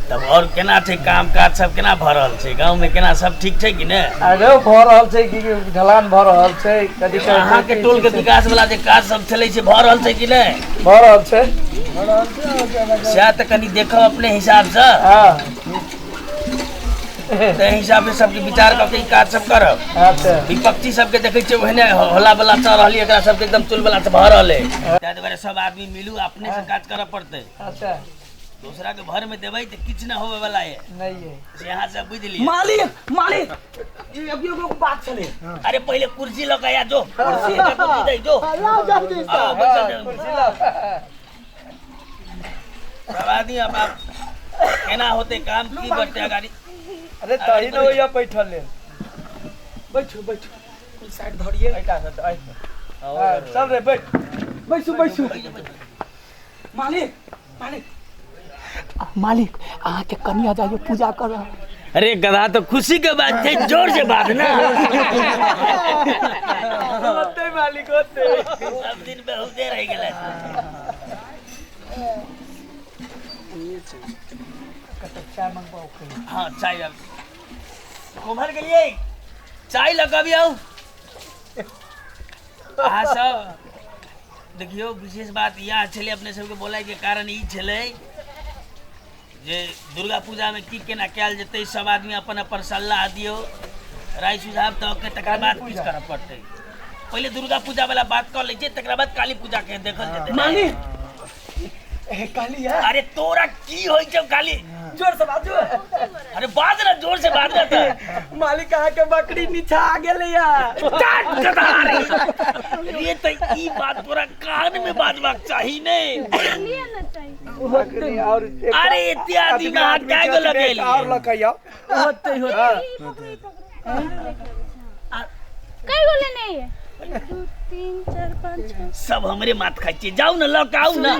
तब और केना छै काम काज सब केना भऽ रहल छै गाँव में केना सब ठीक छै कि नहि अरे भऽ रहल छै कि ढलान भऽ रहल छै कथी अहाँके टोल के विकास वाला जे काज सब चलै छै भऽ रहल छै कि नहि भऽ रहल छै सएह तऽ कनि देखब अपने हिसाबसँ हँ ताहि हिसाबसँ सबके विचार कऽ के ई काज सब करब अच्छा विपक्षी सबके देखै छियै ओहने होला वाला चल रहल एकरा सबके एकदम चुल वाला भऽ रहल है ताहि दुआरे सब आदमी मिलू अपने से काज करऽ पड़तै अच्छा दूसरा के भर में देबै तऽ किछु नहि होवे वाला है नहीं है से यहाँ से बुझ लिए मालिक मालिक ई अभी एगो बात छलै अरे पहले कुर्सी लऽ के आ जो कुर्सी एकर कुर्सी दे जो लाओ जल्दी से आओ, बैसल जाउ। कुर्सी लाओ सब आदमी अब आप केना होते काम की बढ़ते अगाड़ी अरे तही न होइया बैठल लेल बैठू बैठू ई साइड धरिए ऐटा से ऐ हाँ, चल रे बैठ बैसू बैसू मालिक मालिक मालिक अहाँके कनिया जाइए पूजा कर अरे गधा तो खुशी के बात छै जोर से बात ना होते मालिक होते सब दिन बहुते रह गेलै चाय मंगवाओ कहीं हाँ चाय अब कुम्हर गेलियै चाय लऽ कऽ अभी आउ अहाँ सब देखियौ विशेष बात इएह छलै अपने सबके बोलायके कारण ई छलै जे दुर्गा पूजामे की केना कयल जेतै सब आदमी अपन अपन सलाह दियौ राय सुझाव दऽ के तकर बाद किछु करऽ पड़तै पहिले दुर्गा पूजा वाला बात कऽ लै छियै तकरा बाद काली पूजा के देखल जेतै मालिक ए, कहली है अरे तोरा की होइ छौ काली जोर से बाजू अरे बाज ना जोर से बाज ना तऽ मालिक अहाँके बकरी नीचा आ गेलै या टाट गधा रे रे तऽ ई बात तोरा कान में बाजबाक चाही ने लिए ना चाहिए बकरी और एक अरे एते आदमी में अहाँ आदमी कै गो छै, लगेलियै और लऽ के आउ होते होते ई पकड़ो ई पकड़ो कई गो लेने है एक दू तीन चार पाँच छः सब हमरे माथ खाइ छियै जाउ ने लऽ के आउ ने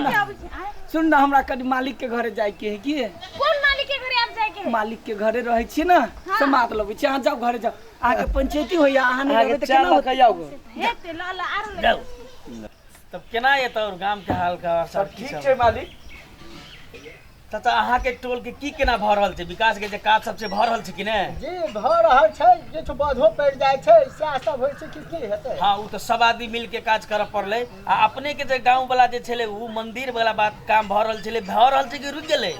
सुन ना हमरा कनि मालिक के घरे जाय के है की कौन मालिक के घरे आप जाए के है मालिक के घरे रहै छी ना समात लबै छी अहाँ जाउ घरे जाउ अहाँके पंचायती होइया अहाँ नहि अहाँके रहबै तऽ चाय केना लऽ होतै के आउ गो। हेते ल ल आरो ले जाउ तब केना एतऽ और गाम के हाल का सब सब ठीक छै मालिक चाचा अहाँके टोल के की केना भऽ रहल छै विकास के जे काज सब छै भऽ रहल छै कि नहि जी भऽ रहल छै किछु बाधो पड़ि जाइ छै सएह सब होइ छै कि की हेतै हाँ ओ तऽ सब आदमी मिल के काज करऽ पड़लै आ अपने के जे गाँव वाला जे छलै ओ मंदिर वाला बात काम भऽ रहल छलै भऽ रहल छै कि रुकि गेलै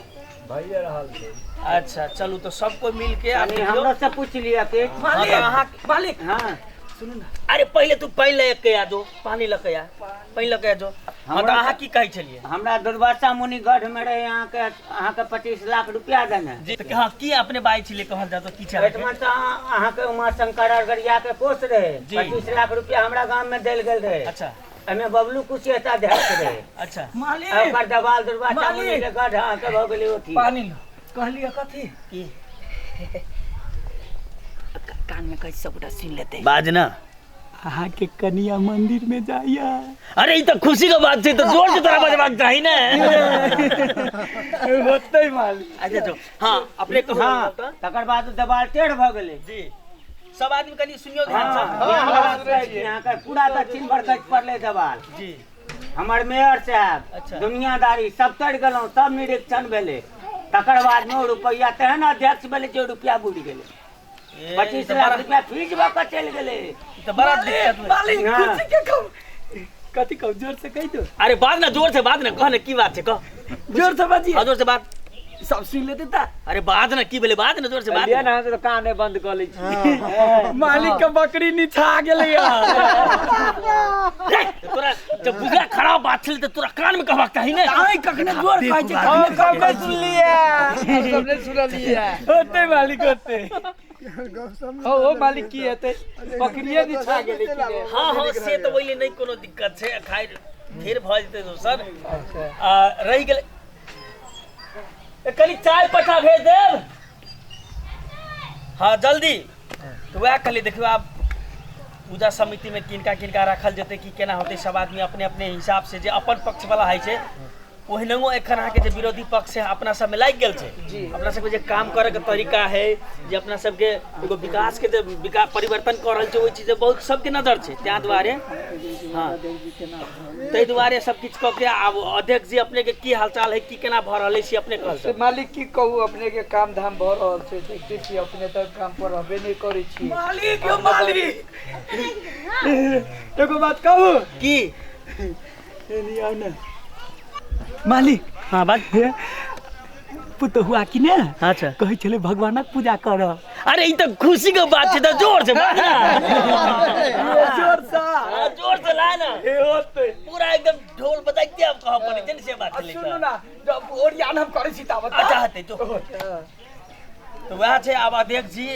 भइए रहल छै अच्छा चलू तऽ सब कोइ मिल के आब कनि देखियौ। हमरो से पूछ लिअ कि हाँ, तऽ अहाँ मालिक हाँ सुनू ना अरे पहिले तू पानि लऽ के आ जो पानि लऽ के आ पानि लऽ के आ जो हाँ तऽ अहाँ की कहै छलियै हमरा दुर्वासा मुनि गढ़ में रहे अहाँके अहाँके 25 लाख रुपया देने जी तऽ हाँ की अपने बाजै छलियै कहल जा तऽ की छै एहिठमा तऽ अहाँके उमा शंकर अरगरिया के कोष रहे जी। 25 लाख रुपया हमरा गाम में देल गेल रहे अच्छा एहिमे बबलू कुशेता अध्यक्ष रहे अच्छा मालिक आ ओकर दबाल दुर्वासा मालिक। मुनि के गढ़ अहाँके भऽ गेलै ओथी पानी लो कहलियै कथी की कान में कहै सबटा सुनि लेतै बाज ना अहाँके कनिया मंदिर में जाइया अरे ई तऽ खुशी के बात छै तऽ जोर से तोरा बजबाक चाही ने होतै मालिक अच्छा जो हाँ अपने कहू हाँ तऽ तकर बाद देवाल टेढ़ भऽ गेलै जी सब आदमी कनि सुनियौ ध्यान से ध्यान लगा के कहै छी अहाँके पूरा दक्षिण भर खसि पड़लै देवाल जी हमर मेयर साहब अच्छा। दुनियादारी सब तर गेलहुँ सब निरीक्षण भेलै तकर बाद मे ओ रुपैआ तेहन अध्यक्ष भेलै जे ओ रुपैआ बुड़ि गेलै ए, ई 25 तऽ लाख बड़ा रुपैआ फीस भऽ कऽ चलि गेलै ई तऽ बड़ा दिक्कत भेलै। मालिक हाँ। खुशी के कहू कथी कहू जोर से कहि दो अरे बाज ना जोर से बाज ना कह ना की बात छै कह जोर से बाजिए हाँ जोर से बात सब सुनि लेते ता अरे बाज ना की भेलै बाज ना जोर से बाज लिअ ना। ने अहाँके तऽ काने बंद कऽ लै छी मालिक के बकरी निछा गेलै रे, तोरा जब बुझला खराब बात छलै तऽ तोरा कान में कहबाक चाही ने आइ कखने जोर कहै छै कखने सब नहि सुनलियै सब नहि सुनलियै होतै मालिक होतै हो हो मालिक की हेतै बकरिये निछा गेलै कि ने हाँ हाँ से तऽ ओहि नहि कोनो दिक्कत छै खाइ फेर भऽ जेतै दोसर आ रहि गेलै ए, कनि चाय पठा भेज देब हाँ जल्दी तऽ वएह कहलियै देखियौ आब पूजा समितिमे किनका किनका राखल जेतै कि केना होतै सब आदमी अपने अपने हिसाबसँ जे अपन पक्षवला होइ छै ओहिनंगो एखन अहाँके जे विरोधी पक्ष है अपना सबमे लागि गेल छै। अपना सबके जे काम करे के तरीका है, जे अपना सबके एगो विकास के जे विकास परिवर्तन कऽ रहल छै, ओहि चीज बहुत सबके नजर छै। ताहि दुआरे हँ, ताहि दुआरे सब किछु कऽ के आब अध्यक्ष जी अपने के की हालचाल है, की केना भऽ रहल है से अपने कहल। से मालिक की कहू, अपने के काम धाम भऽ रहल छै, देखते छी अपने तऽ काम पर रहबे नहि करै छी। मालिक यौ मालिक, एगो बात कहू। की? एनी आउ ने मालिक। हाँ बात। पुतहुआ कि ने? अच्छा। कहै छलै भगवानक पूजा कर। अरे ई तऽ खुशी के बात छै, तऽ जोर से बाज ना। जोर से। हाँ, जोर से ला ना। हे होतै। पूरा एकदम ढोल बजाइते आब कहऽ पड़ै छै ने, से बात छलै। सुनू ना, जब ओरियान हम करै छी ताबत। अच्छा हेतै जो। तऽ वएह छै। आब अध्यक्ष जी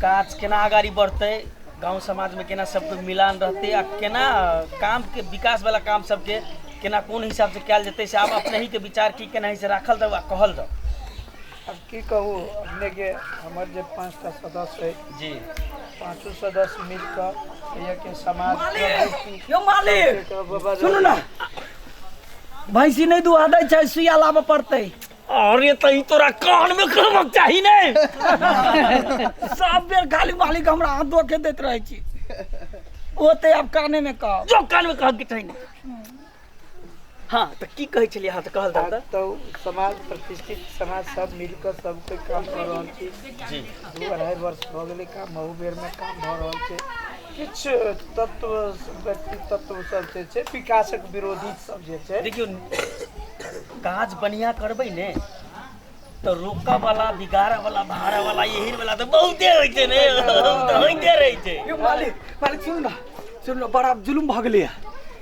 काज केना अगाडि बढ़तै, गाँव समाजमे केना सबके मिलान रहतै आ केना कामके विकास वाला काम सबके केना कोन हिसाबसँ कयल जेतै, से आब अपने ही के विचार की केना से राखल जाउ आ कहल जाउ। आब की कहू अपने के, हमर जे 5टा सदस्य है जी, पाँचो सदस्य मिल कऽ के समाज मालिक यौ मालिक, सुनू ना, भैंसी नहि दुहा दै छै, सुइया लाबऽ पड़तै। अरे तऽ ई तोरा कान में कहबक चाही ने। सब बेर खाली मालिक हमरा हाथ धो के दैत रहै छी, ओते आब काने में कहब। जो कान में कहब के चाही ने। हाँ तऽ की कहै छलियै अहाँ, तऽ कहल जाउ। तऽ समाज प्रतिष्ठित समाज सब मिल कऽ सब कोइ काम कऽ रहल छी जी। 2-2.5 वर्ष भऽ गेलै काम, अहू बेरमे काम भऽ रहल छै। किछु तत्व व्यक्ति तत्व सब जे छै विकासक विरोधी सब जे छै। देखियौ, काज बढ़िया करबै ने तऽ रोकऽ वाला, बिगाड़ऽ वाला, भाड़ऽ वाला, एहन वाला तऽ बहुते होइ छै ने, तऽ होइते रहै छै। यौ मालिक, मालिक सुनू ना, सुनू ना, बड़ा जुलुम भऽ गेलैया।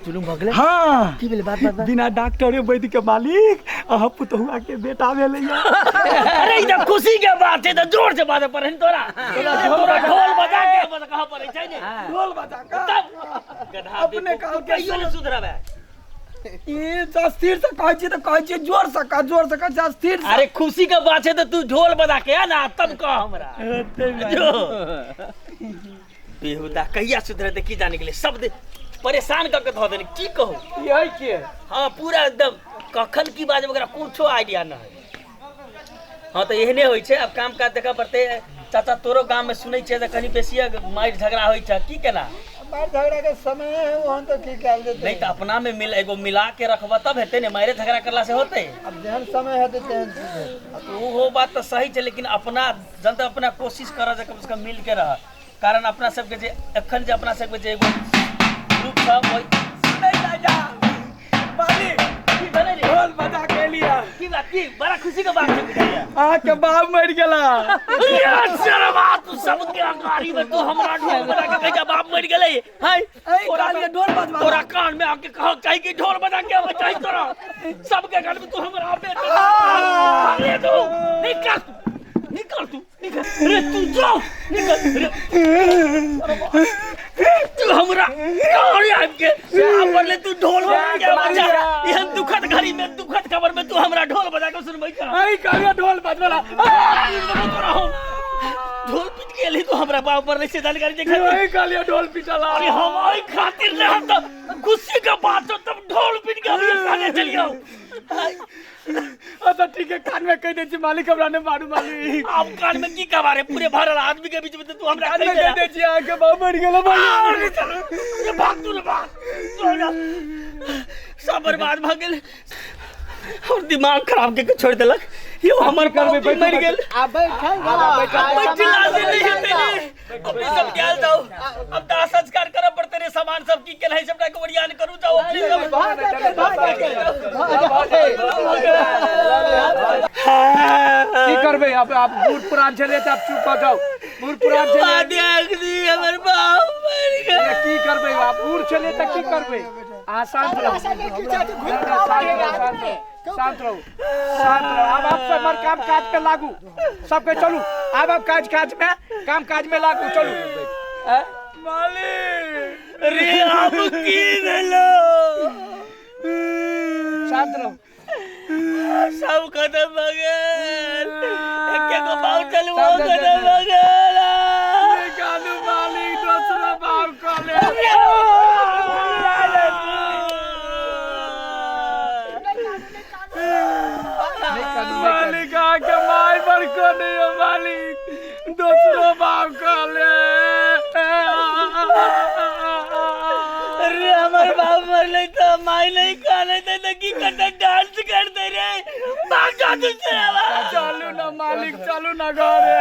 जुलुम भऽ गेलै? हाँ। की भेलै बात? बात बात। बिना डॉक्टरे वैद्य के मालिक अहाँ पुतहुआ के बेटा भेलैया। अरे ई तऽ खुशी के बात छै, तऽ जोर से बाजऽ पड़ै ने तोरा। तोरा ढोल बजा के कहऽ पड़ै छै ने। ढोल बजा के। तब गधा अपने बेवकूफ, कहलकै कहियो ने सुधरबै। ई तऽ स्थिर से कहै छियै तऽ कहै छियै जोर से कह, जोर से कह, जा स्थिर से। अरे खुशी के बात छै तऽ तू ढोल बजा के आ ना तब कह हमरा। जो बेहुदा कहिया सुधरतै की जाने गेलै, सब दिन परेशान कऽ के धऽ देने, की कहू। ई है के? हाँ पूरा एकदम कखन की बाजब ओकरा कुछो आइडिया न है। हाँ तऽ एहने होइ छै। आब काम काज देखऽ पड़तै। चाचा तोरो गाममे सुनै छियै तऽ कनि बेसी मारि झगड़ा होइ छै की केना? मारि झगड़ा के समय है ओहन तऽ की कयल जेतै। नहि तऽ अपना में मिल एगो मिला के रखबऽ तब हेतै ने, मारे झगड़ा करला से होतै? आब जेहन समय हेतै तेहन चीज हेतै। ओहो बात तऽ सही छै, लेकिन अपना जनता अपना कोशिश करऽ जे कम से कम मिल के रह, कारण अपना सबके जे एखन जे अपना सबके जे एगो ग्रुप छै ओहि नहि जा जा मालिक, की भेलै रे? ढोल बजा के लिया। की बात? की बड़ा खुशी के बात छै बुझाइया। अहाँ के बाप मरि गेला। शर्मा तू सबके अगाड़ी में तू हमरा ढोल बजा के कहै छै बाप मरि गेलै। हाय ऐ कहलियै ढोल बजबा। तोरा कान में आके कहक चाही कि ढोल बजा के आबै चाही तोरा। सबके कान में तू हमरा बेटा। अरे तू निकल, निकल तू निकल रे, तू जो निकल रे। तू हमरा कान आबि के आब तू ढोल बजा के आबै छै। एहन दुखद घड़ी में, दुखद खबर में तू हमरा ढोल बजा के सुनबै छै। ऐ कहलियै ढोल बजबला। तोरा हम ढोल पीट के एलही तू हमरा बाप पर से जानकारी देखा। ऐ कहलियै ढोल पिटला। अरे हम एहि खातिर ने, हम तऽ खुशी के बात हो तब ढोल पीट के अभी साले चलि जाओ। अच्छा ठीक है, कान में कह दै छी मालिक हमरा नहि मारू मालिक। आब कान में की कहबा रे, पूरे भरल आदमी के बीच में तू हमरा कान में कह दै छी अहाँके बाप मरि गेल। अरे चल, रे भाग तू रे भाग, सब बर्बाद भऽ गेल और दिमाग खराब के छोड़ देलक। यो हमर बाप मरि गेल। आ बैठल बैठला से नहीं हेतै रे, अपने सब गेल जाओ। अब दाह संस्कार करऽ पड़तै रे, सामान सब की केना है सबटा के ओरियान करू जाओ अपने सब। की करबै आब? आब बूढ़ पुरान छलै तऽ आब चुप भऽ जाउ, बूढ़ पुरान छलै। देख दी हमर बाप मरि गेल। की करबै आब? बूढ़ छलै तऽ की करबै? अहाँ शान्त रहू, शान्त रहू, शान्त रहू। आब आप सब हमर काम काज पे लागू, सबके चलू आब, आब काज काज में, काम काज में लागू चलू। मालिक रे आब की भेलो? शान्त रहू। सब खत्म भऽ गेल, एके गो बाप चलू खत्म भऽ गेल। कानू मालिक दोसरो बाप कऽ ले। बड़ कने मालिक, दोसरो बाप कहले। अरे हमर बाप मरले तो माई नहीं कहले तो की करते, डांस करते रे, भाग जा तू से। चलू ना मालिक, चलू ना घरे।